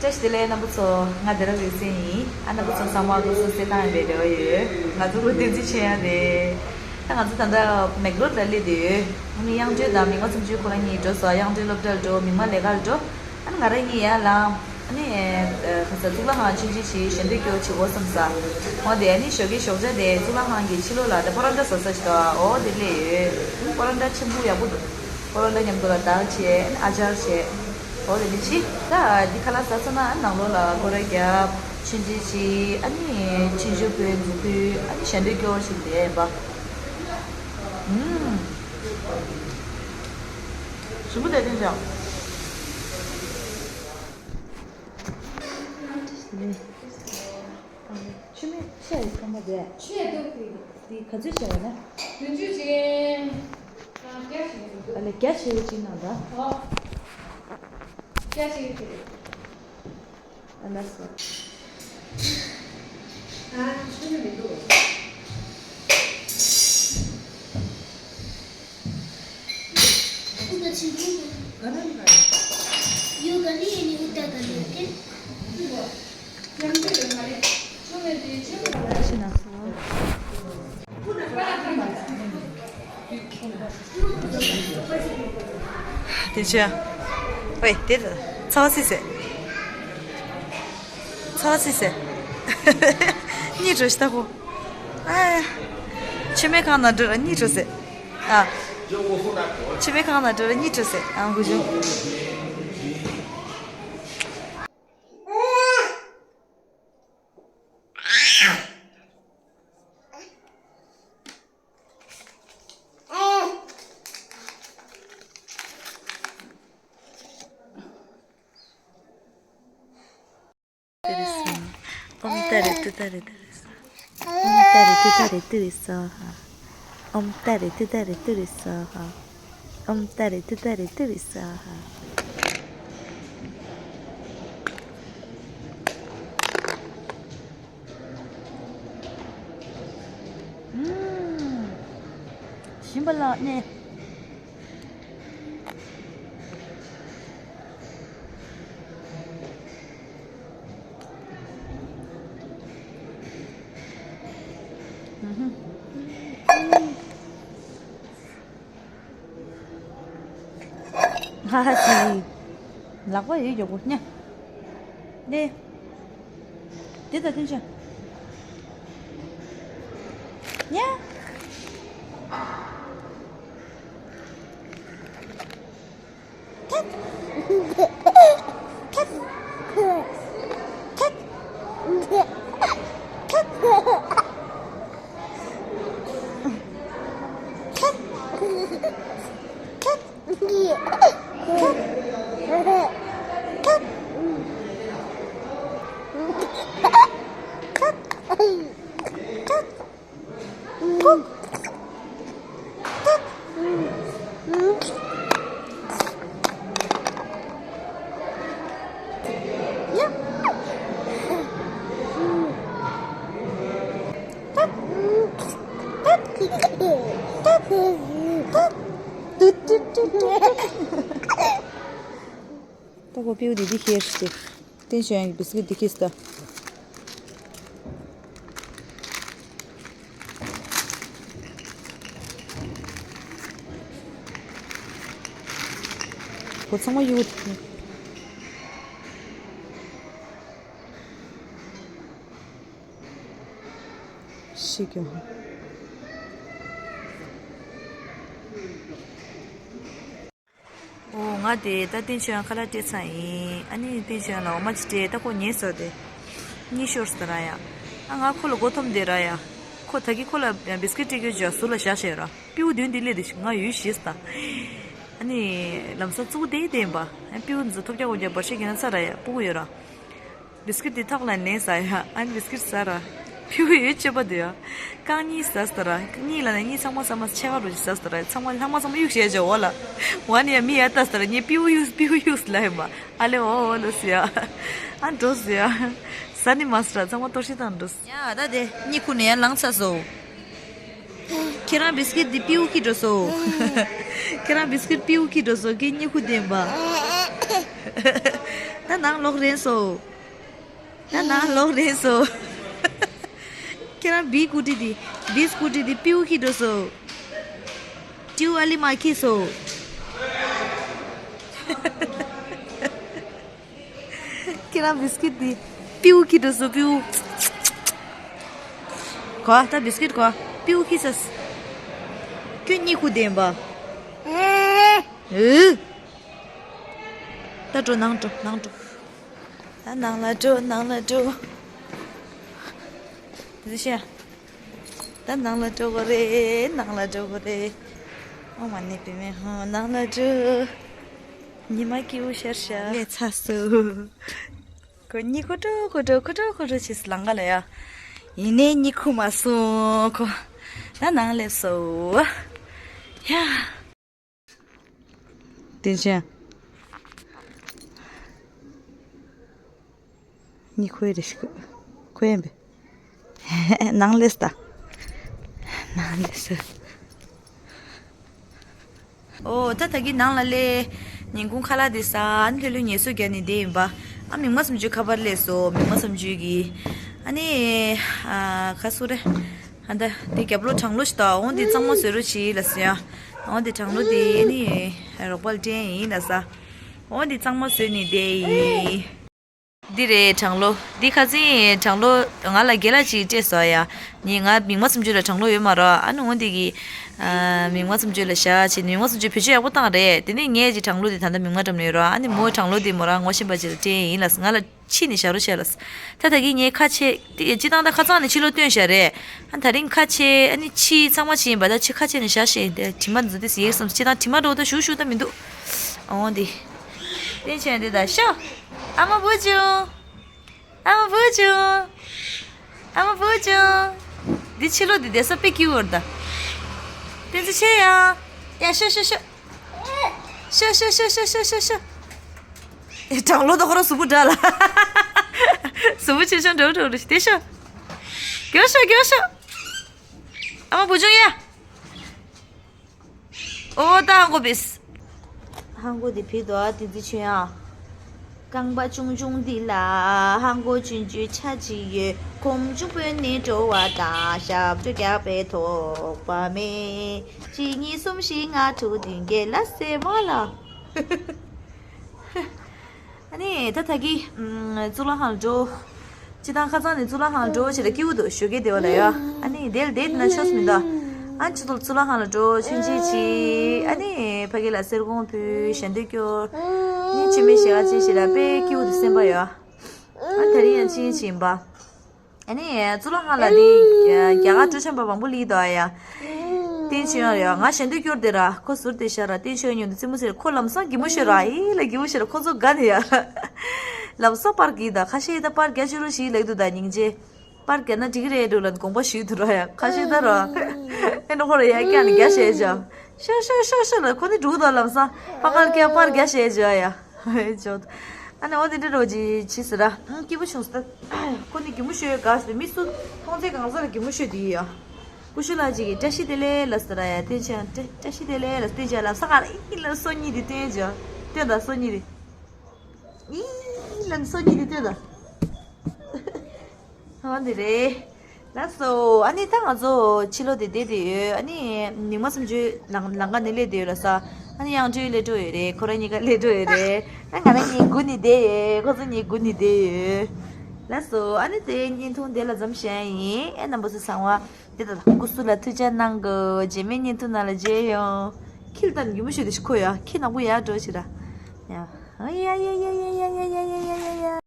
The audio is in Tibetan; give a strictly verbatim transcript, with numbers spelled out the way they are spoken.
བཀྲ་ཤིས་བདེ་ལེགས་རྣམ་པ་ཚོ། ང་དེ་ར་ལུས་སེ་ཡིན། ཨ་རྣམ་པ་ཚོ་ཚང་མ་སྐུ་གཟུགས་གསལ་ཐང་ཡིན་པའི་རེ་བ་ཡོད། ང་ཚོ་ལོ་བསྟན་འཛིན་ཆེ་ཡང་རེད། ད་ང་ཚོ་ད་ལྟ་མེག་ལོར་ལ་སླེབས་བསྡད་ཡོད། ཨ་ནི་དབྱངས་སྒྲོན་དང་མིག་དམར་ཚུམ་ཆུའི་ཁོ་རང་གཉིས་འགྲོ་སོང་། དབྱངས་སྒྲོན་སློབ་གྲྭར་འགྲོ། མིག་དམར་ལས་ཀར་འགྲོ། ཨ་ནི་ང་རང་གཉིས་ཡར་ལངས། ཨ་ནི་ཨ་ག་ས་གཙུག་ལག་ཁང་ཆུང་ཆུང་ཞིག་ཞལ་འདོན་སྐྱོར་བྱེད་དགོས་བསམ་ས། འོ་དེ་ཨ་ནི་ཞོགས་ཀས་ཞོགས་ཇ་དེ་གཙུག་ལག་ཁང་གི་ཕྱི་ལོགས་ལ་དེ་པོ་རོན་ཊ་བཟོ་ས་ཞིག་འདུག་འོ་དེ་སླེབས་ཡོད། ཨ་ནི་པོ་རོན་ཊ་ཆེན་པོ་ཡག་པོ་འདུག་པོ་རོན་ཊ་མཉམ་དུ་ལ་དག་བྱས། ཨ་ནི་ཨ་ཅར་བྱས། འོ་དེ་ནི་ཕྱི་ད་འདི་ཁ་ལག་ཟ་ཚར་ན་ཨ་ནི་ནང་ལོགས་ལ་སྐོར་ར་རྒྱབ། ཆུང་ཆུང་ཞིག་ཨ་ནི་ཆུང་ཆུང་བོད་མཛུབ་གུ་ཨ་ནི་ཞལ་འདོན་སྐྱོར་བྱེད་བསྡད་ཡིན་པ། ཨུམ། ཞིམ་པོ་དེ་དེ་འདྲ། མཆོད་མེ་ཆེ་ཡི་ཁང་པ་དེ། ཆེ་འདུག་དེ། དེ་ག་ཚོད་བྱས་པ་ན། བདུན་ཅུ་ཅན། ཨ་ལས་བརྒྱ་ཆེ་བ་ཅིག་གནང་དང་། ཨོ། བརྒྱ་ཆེ་གི་དེ། ཨ་ལ་སོ། ཨ་ཆུ་ནི་མི་འདུག་དེ་ཆོས། ཝེ་དེ་ཚ་བ་སི་སེ། ཚ་བ་སི་སེ། གཉིད་བྲོ་ཞིག་ད་ཁོ། ཨ། མཆོད་མེ་ཁང་ནང་འགྲོ་ར་གཉིད་བྲོ་སེ། ཨ། མཆོད་མེ་ཁང་ནང་འགྲོ་ར་གཉིད་བྲོ་སེ། ཨ་འུ་ཆོ། ཏུ་རེ་སོ། ཨོཾ་ཏཱ་རེ་ཏུཏྟཱ་རེ་ཏུ་རེ་སྭཱ་ཧཱ། ཨོཾ་ཏཱ་རེ་ཏུཏྟཱ་རེ་ཏུ་རེ་སྭཱ་ཧཱ། ཨོཾ་ཏཱ་རེ་ཏུཏྟཱ་རེ་ཏུ་རེ་སྭཱ་ཧཱ། ཨོཾ་ཏཱ་རེ་ཏུཏྟཱ་རེ་ཏུ་རེ་སྭཱ་ཧཱ། ཨུམ། ཞིམ་པ་ལ་ནས། ཧ་ཧ་ཅི། ལག་པ་ཡོད་མགྱོགས་པོ་ཉ། ནས། དེ་ད་ཐུན་ཆ། ཉ། ད་ཁོ་སྤྲེའུ་འདི་འདི་ཁྱེར་ཤི་ཏེ། བསྟན་ཆོས་ཡང་གི་བིས་ཀིཊ་འདི་ཁྱེར་སི་ད། ཁོ་ཚང་མ་གཡུག་ཤི་ཀྱང་། ཨོ་ང་དེ་ད་བསྟན་ཆོས་ཡང་ཁ་ལག་སྤྲད་ཚར་ཡིན། ཨ་ནི་བསྟན་ཆོས་ཡང་ལ་འོ་མ་ཅིག་སྤྲད། ད་ཁོ་ཉལ་སོང་སྟེ། གཉིད་ཤོར་སོང་ར་ཡ། ཨ་ང་ཁོ་ལ་མགོ་འཐོམས་བསྡད་ར་ཡ། ཁོ་ད་གི་ཁོ་ལ་བིས་ཀིཊ་སྤྲད་རྒྱུ་བྱ་ཟུར་ལ་བཞག་བྱས་ར། སྤྲེའུ་མདུན་དེ་སླེབས་དེ་ང་ཡུལ་ཤེས་སོང་ད། ཨ་ནི་ལམ་སང་བཙུགས་བསྡད་བསྡད་ཡིན་པ། ཨ་སྤྲེའུ་འཛི་ཐོབ་རྒྱག་དགོས་རྒྱག་འབར་ཤེས་ཀྱི་ན་ཚ་ར་ཡ་སྤུ་གུ་ཡོད་ར། བིས་ཀིཊ་དེ་ཐོག་ལ་ནས་ཟ་ཡ། ཨ་ནི་བིས་ཀིཊ་ཟ་ར། སྤྲེའུ་ཡོད་སྤྱོད་པ་འདུག་ཡ། རྐང་གཉིས་ཟ་སྟེ་ར། གཉིས་ལ་ནས་གཉིས་ཚང་མ་ཚང་མ་ཕྱེད་ཀ་རུ་ཟ་སྟེ་ར། ཚང་མ་ལྷག་མ་ཚང་མ་གཡུག་བྱས་བྱས་འོ་ལ། འོ་ནི་ཡ་མི་ཡ་ལྟ་སྟེ་ར། ངས་སྤྲེའུ་གཡུག་སྤྲེའུ་གཡུག་ལ་ཡིན་པ། ཨ་ལེ་འོ་འོ་ལོ་ཟེར་ཡ། ཨ་འགྲོ་ཟེར་ཡ། ཟ་ནི་མ་ཟ་ར། ཚང་མ་གཏོར་བཤིག་བཏང་འགྲོ་ཟེར། ཡ་ད་དེ་གཉིད་ཁུག་ནས་ཡར་ལངས་ཚར་སོང་། ཁྱེད་རང་བིས་ཀིཊ་འདི་སྤྲེའུ་ཁྱེར་འགྲོ་སོང་། ཁྱེད་རང་བིས་ཀིཊ་སྤྲེའུ་ཁྱེར་འགྲོ་སོང་། ཁྱེད་གཉིད་ཁུག་བསྡད་ཡིན་པ། ད་ནང་ལོག་རན་སོང་། ད་ནང་ལོག་རན་སོང་། ཁྱེད་རང་བི་སྐུ་ཊི་དེ། བི་སྐུ་ཊི་དེ་པིའུ་ཁྱེར་འགྲོ་སོང་། ཏིའུ་ཨ་ལི་མ་ཁྱེར་སོང་། ཁྱེད་རང་བི་སི་ཀིཊ་དེ་པིའུ་ཁྱེར་འགྲོ་སོང་། པིའུ། གོ་ད་བི་སི་ཀིཊ་གོ། པིའུ་ཁྱེར་སོང་། ཁྱོད་གཉིད་ཁུག་བསྡད་པ། ཨེ། ད་འགྲོ། ནང་འགྲོ། ནང་འགྲོ། ད་ནང་ལ་འགྲོ། ནང་ལ་འགྲོ། དེ་ཤ། ད་ནང་ལ་འགྲོ་དགོས་རེད། ནང་ལ་འགྲོ་དགོས་རེད། ཨོཾ་མ་ཎི་པདྨེ་ཧཱུྃ། ནང་ལ་འགྲོ། ཉི་མ་སྐྱིད་པོ་ཤར་ཤག་ལས་ཚར་སོང་། ཁོ་གཉིད་ཁུག་འགྲོ་ཁུག་འགྲོ་ཁུག་འགྲོ་ཁུག་འགྲོ་བྱས་ལམ་ཁ་ལ་ཡ། ཡིན་ནའི་གཉིད་ཁུག་མ་སོང་ཁོ། ད་ནང་སླེབས་སོང་། ཡ། བསྟན་ཆེན། གཉིད་ཁུག་རེད་ཤག་ཁོ་ཡིན་པས། ནང་སླེབས་ད། ནང་སླེབས་སོང་། ཨོ་ད་ད་གིན་ནང་ལ་སླེབས། ཉིན་གུང་ཁ་ལག་དེ་ཟ། ཨ་ནི་ལྷོད་ལྷོད་ངལ་གསོ་རྒྱག་ནས་བསྡད་ཡིན་པ། ཨ་མིག་དམར་སུམ་ཅུའི་ཁ་པར་སླེབས་སོང་། མིག་དམར་སུམ་ཅུ་གིས། ཨ་ནི། ཨ་ག་སུ་རེད། ཨ་ད་དེ་རྒྱབ་ལོགས་གྲང་གློ་ཞིག་ད། འོ་དེ་གཙང་མ་བཟོ་རོགས་བྱེད་ལབ་ཟེར་ཡ། འོ་དེ་གྲང་གློ་དེ་ཨ་ནི་རོགས་པ་ལ་སྤྲད་ཡིན་ལབ་ས། འོ་དེ་གཙང་མ་བཟོས་ནས་བསྡད་ཡིན། འདི་རེད་གྲང་གློ། འདི་ཁ་སང་གྲང་གློ་ང་ལ་རྒན་ལགས་ཅིག་སྤྲད་སོང་ཡ། ངས་ང་མིག་དམར་སུམ་ཅུ་ལ་གྲང་གློ་ཡོད་མ་རེད། ཨ་ནི་འོ་འདི་གི། ཨ་མིག་དམར་སུམ་ཅུ་ལ་བཞག་བྱས། མིག་དམར་སུམ་ཅུ་བེད་སྤྱོད་ཡག་པོ་བཏང་རེད། དེ་ནས་ངས་ཅིག་གྲང་གློ་དེ་ད་ལྟ་མིག་དམར་འགྲམ་ནས་ཡོད་རེད། ཨ་ནི་མོ་གྲང་གློ་དེ་མོ་རང་ངོ་ཤེས་པ་ཅིག་ལ་སྤྲད་ཡིན་ལབ། ང་ལ་ཕྱི་ནས་བཞག་རོགས་བྱས་ལབ། ད་ད་གིན་ངས་ཁ་ཕྱེ། དེ་སྤྱིར་བཏང་ད་ཁ་སང་ནས་ཕྱི་ལོགས་བཏོན་བཞག་རེད། ཨ་ད་རིང་ཁ་ཕྱེ། ཨ་ནི་ཕྱི་ཚང་མ་ཕྱེ་ཡིན་པ། ད་ཕྱི་ཁ་ཕྱེ་ནས་བཞག་བྱས། དེ་དྲི་མ་འཛུལ་དེ་ཟེར་བསམ། སྤྱིར་བཏང་དྲི་མ་འགྲོ་ད་ཞུ་ཞུ་ད་མི་འདུག་འོ་འདི། བསྟན་ཆེན་འདི་ད་ཤོག་ཨ་མ་བུ་ཆུང་། ཨ་མ་བུ་ཆུང་། ཨ་མ་བུ་ཆུང་། འདི་ཕྱི་ལོགས་འདི་བསྡད་ས་དཔེ་སྐྱིད་པོ་རེད་ད། བསྟན་ཆེན་ཆེ་ཡ། ཡ་ཤོག་ཤོག་ཤོག་ཤོག་ཤོག་ཤོག་ཤོག་ཤོག་ཤོག་ཤོག་ཨེ་གྲང་གློ་དང་ཁོ་རང་གཟུགས་པོ་འདྲ་ལ། གཟུགས་པོ་ཆེ་ཆུང་འདྲ་བོ་འདྲ་བོ་རེད་ཤག་དེ་ཤོག་རྒྱོབ་ཤོག་རྒྱོབ་ཤོག་ཨ་མ་བུ་ཆུང་ཡ། ཨོ་ད་ཧང་གོ་བིས། ཧང་གོ་དེ་བི་དོ་ཨ་དེ་ཚེ་ཆོས་ཨ། རྐང་པ་ཆུང་ཆུང་འདི་ལ་ཧང་གོ་ཆུང་ཆུང་ཆ་གཅིག་ཡོད། གོམ་ཆུང་བོས་ནི་འགྲོ་བ་དང་། ཞབས་བྲོ་རྒྱག་པའི་དོགས་པ་མེད། གཅིག་གཉིས་གསུམ་བཞི་ལྔ་དྲུག་བདུན་བརྒྱད་ལ་སེ་མ་ལ། ཨ་ནི་ད་ད་གི་ཨམ་གཙུག་ལག་ཁང་ལ་འགྲོ། སྤྱིར་བཏང་ཁ་སང་ནས་གཙུག་ལག་ཁང་ལ་འགྲོ་བྱས་ལ་སྐྱིད་པོ་འདུག་ཞོགས་ཀས་བདེ་བ་ལ་ཡ། ཨ་ནི་དེ་ལ་བསྡད་ན་ཆོག་མི་འདུག་ཨ་ནི་ཆུ་ཚོད་གཙུག་ལག་ཁང་ལ་འགྲོ། མཆོད་མཇལ་བྱེད། ཨ་ནི་ཕ་གི་ལ་གསེར་སྐོང་ཕུལ། ཞལ་འདོན་སྐྱོར། ནི་མཆོད་མེ་ཞལ་ག་ཅིག་བྱས་ལ་དཔེ་སྐྱིད་པོ་འདུག་སེམས་པ་ཡ། ཨ་ནི་ད་རིང་ཡང་ཕྱིན་ཕྱིན་པ། ཨ་ནི་གཙུག་ལག་ཁང་ལ་དེ་རྒྱ་གར་སྤྲོ་འཆམ་པ་མང་པོ་སླེབས་འདུག་ཨ་ཡ། བསྟན་ཆོས་ཡང་ཡ། ང་ཞལ་འདོན་སྐྱོར་དེ་ར་ཁོ་ཟུར་དེ་ཤར་ར། བསྟན་ཆོས་ཉུང་དུ་རྩེད་མོ་ཟེར། ཁོ་ལམ་སང་གད་མོ་ཤོར་ར། ཨི་ལ་གད་མོ་ཤོར་ར། ཁོ་ཚོ་དགའ་ནི་ཡ། ལམ་སང་པར་གྱིས་ད་ཁ་ཤས་ད་པར་རྒྱག་ཤོར་རོ་ཞིག་ལེགས་འདུག་ད་སྙིང་རྗེ། པར་རྒྱག་ན་འགྲིག་གི་རེད་འགྲོ་ལ་དགོངས་པ་ཞུས་འདུག་ར་ཡ། ཁ་ཤས་ད་ར། ཨེ་འགྲོ་ཁོ་ར་ཡ་ཀྱང་ནི་རྒྱག་ཤེས་ཅག་ཤོ་ཤོ་ཤོ་ཤོ་ལ་ཁོ་ནི་འགྲུག་ད་ལམ་སང་པར་རྒྱག་པར་རྒྱག་ཤེས་ཅག་ཡ། ཨེ་ཅོ། ཨ་ནི་འོ་དེ་འདྲ་རོ་ཅི་ཅི་ཟེར་ར། ཨང་སྐྱིད་པོ་བྱུང་ཟེར། ཁོ་ནི་གད་མོ་ཤོར་དགའ་ཟེར། མི་སུ་མཐོང་ཚེ་གང་ཟག་ལ་གད་མོ་ཤོར་དེ་ཡ། ཀུ་ཤུ་ལགས་ཅིག་གིས་བཀྲ་ཤིས་བདེ་ལེགས་ལ་ཟེར་ར་ཡ། བསྟན་ཆོས་ཡང་བཀྲ་བཀྲ་ཤིས་བདེ་ལེགས་ལ་བསྟན་ཆོས་ལབ་ས་ག་ར་ཨི་ལ་སོ་གཉིས་དེ་བསྟན་ཅག་བསྟན་ད་སོ་གཉིས་དེ། ཨི་ལ་སོ་གཉིས་དེ་བསྟན་ད། འོ་འདི་རེད། ལགས་སོ། ཨ་ནི་ད་ང་ཚོ་ཕྱི་ལོགས་དེ་བསྡད་དེ་ཡོད། ཨ་ནི་ཉི་མ་སུམ་ཅུ་ལང་ལང་ཀ་ནས་སླེབས་དེ་ཡོད་ལ་ས། ཨ་ནི་དབྱངས་སྒྲོལ་སླེབས་འགྲོ་ཡོད་རེད། ཁོ་རང་གཉིས་ཀ་སླེབས་འགྲོ་ཡོད་རེད། ཨ་ང་རང་གཉིས་སྒུག་ནས་བསྡད་ཡོད། ཁོ་ཚོ་གཉིས་སྒུག་ནས་བསྡད་ཡོད། ལགས་སོ། ཨ་ནི་དེ་བརྙན་ཐུང་དེ་ལ་མཚམས་བཞག་ཡིན། ཨེ་རྣམ་པ་ཚོ་ཚང་མ་དེ་ད་སྐུ་གཟུགས་ལ་ཐུགས་ཅག་གནང་གི། རྗེས་མའི་བརྙན་ཐུང་ནང་ལ་མཇལ་ཡོང་། ཁྱི་ལ་ལྟ་ན་གད་མོ་ཤོར་དེ་ཤི་ཁོ་ཡ། ཁྱི་ནག་པོ་ཡར་འགྲོ་ཤི་ར། ཡ། ཨ་ཡ་ཡ།